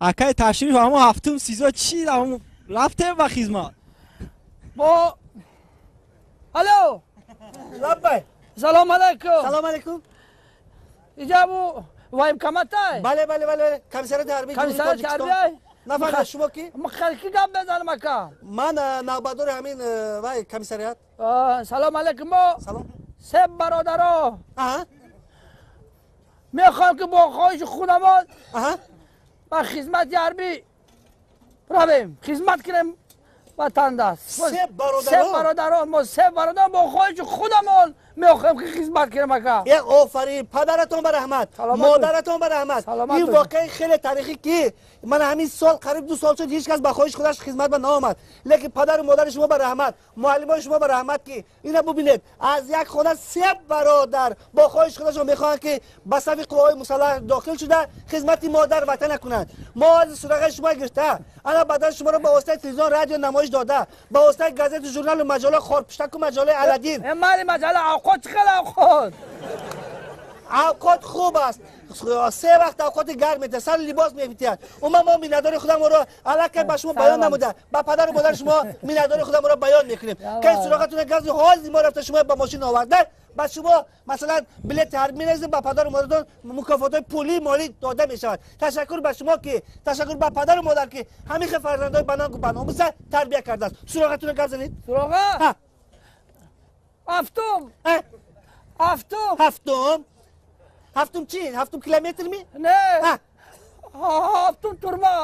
Акай ташриф, ҳамо ҳафтум СИЗО чӣ рафтем ба хизмат? Бо алло. Лаббай. Салом алайкум. Салом алайкум. Иҷабу военкоматай? Бале, бале, бале, комиссариати ҳарбии. Комиссариати ҳарбӣ. Нафарда, шумо ки? Ки гап мезанам, ака? Ман навбатдори ҳамин вай комиссариат. Салом алайкум. Мо салом. Се бародаро мехоҳем, ки бо хоҳиши худамон ба хизмати ҳарбӣ равем, хизмат кунем ватандаст. Се се бародарон, мо се бародар бо хоҳиши худамон мехоҳем, ки хизмат кунем, ака. Е, офарин, падаратон ба раҳмат, модаратон ба раҳмат. Ин воқеаи хеле таърихӣ, ки ман ҳамин сол, қариб 2 сол шуд, ҳеҷ кас ба хоҳиши худаш хизмат ба наомад, лекин падару модари шумо ба раҳмат, муаллимои шумо ба раҳмат, ки ина бубинед, аз як хона се бародар бо хоҳиши худашон мехоҳанд, ки ба сафи қувваҳои мусаллаҳ дохил шуда, хизмати модар ватана кунанд. Мо аз суроғаи шумо гирифта, ана баъдан шуморо ба воситаи телевизион, радио намоиш дода, ба воситаи газету, журналу маҷалла, хорпуштаку маҷаллаи Аладдин. Мали маҷалла, авқот чӣ хел авқот? Авқот хуб аст, се вақт авқоти гарм метиҳад, сару либос мепитиҳад. Умуман, мо миннатдори худамонро аллакай ба шумо баён намуда, ба падару модари шумо миннатдори худамонро баён мекунем. Кай суроғатона гази ҳозир мо рафта, шумо ба мошин оварда, ба шумо, масалан, билети ҳарбӣ мерезем, ба падару модаратон мукофотҳои пулӣ, молӣ дода мешавад. Ташаккур ба шумо, ки ташаккур ба падару модар, ки ҳамин хел фарзандҳои банангу баномуса тарбия кардааст. Суроғатона гап занед. Суроға ҳафтум, ҳафтум. Ҳафтум, ҳафтум чи? Ҳафтум километр ми? Не, ҳафтум турма.